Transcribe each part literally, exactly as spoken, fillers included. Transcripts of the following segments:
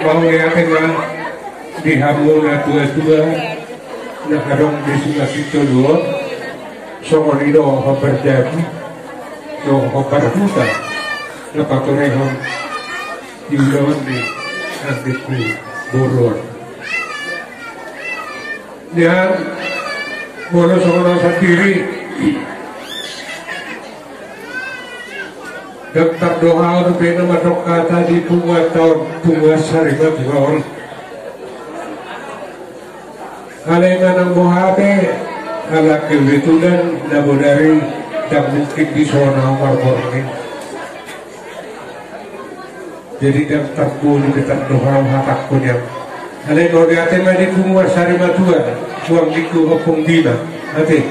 Mauliate ma di hamu na tua-tua na adong di Sungai Sitolu on, songon i do hombar jabu dohot hombar huta na patorehon di ulaon ni anggingku boru on. Nian, molo songon au sandiri, ndang tardohahon be na mandok hata di punguanta on, punguan sarimatua on. Alai manang boha pe, ala kebetulan na bodari ndang mungkin dison au marborngin. Jadi ndang tarpuli be tardohahon hatangku nian. Alai mauliate ma di punguan sarimatua, tu anggingku Ompung Bima. Ate.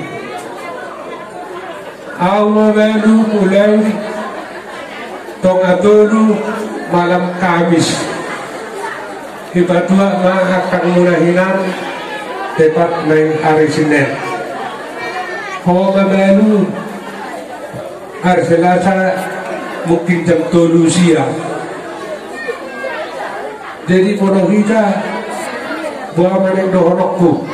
Au mabalu mulai tonga tolu malam Kamis. Dipatuak ma angkangmuna hinan tepat nai ari Senin. Ho mabalu ari Selasa mungkin jam tolu siang. Jadi molo hita, boha ma naeng dohononku,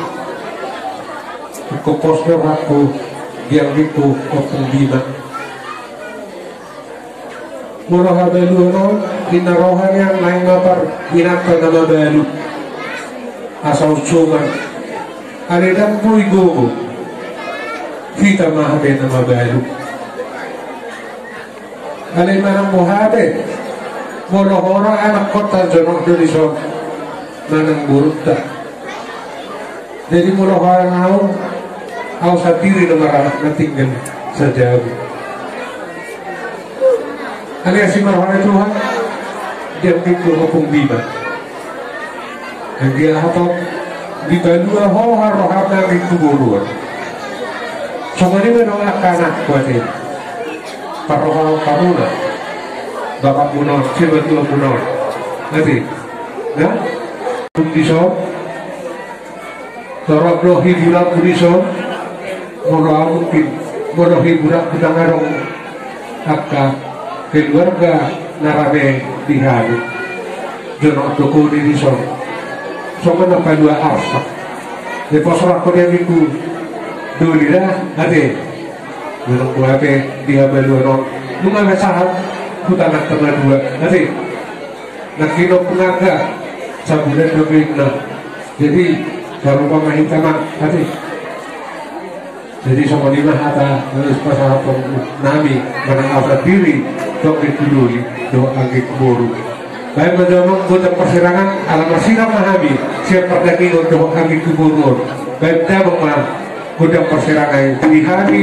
ingkon pos do rohangku di anggingku Ompung Bima. Molo habaluon on, inna roha nian naeng ma paringaton na mabalu. Asa unsuman. Alai ndang boi gogo. Hita ma hape na mabalu. Alai manang boha pe, molo hora anakkonta jonok do dison manang borunta. Jadi molo hora au, au sandiri do maranak na tinggal sajabu. Alai asi ma roha ni Tuhan, di anggingku Ompung Bima. Anggia hatop, dipalua ho haroham na anggingku boru on. Songon i ma do angka anakku ate. Parrohahon hamuna. Bapakmuna on, sipatuamuna on. Ate. Na? Tung dison. Torop do hiburanku dison. Molo au mungkin. Molo hiburanku ndang adong. Angka keluarga na rame di hami. Jonok do ho di dison. Songon na palua arsak. Di pos rohangku di anggingku doli da, ate. Jonok do hape di habaluon on. Nunga na sahat hutanganta na dua, ate. Nangkin on pun angka sabulan do be inna. Jadi sarupa ma hita ma, ate. Jadi songon i ma hata na pasahaton nami manang au sandiri, tu anggingku doli dohot anggingku boru. Baen ma damang gondang parsirangan, ala marsilang ma hami sian pardagingon dohot anggingku boru on. Baen damang ma gondang parsirangan i di hami.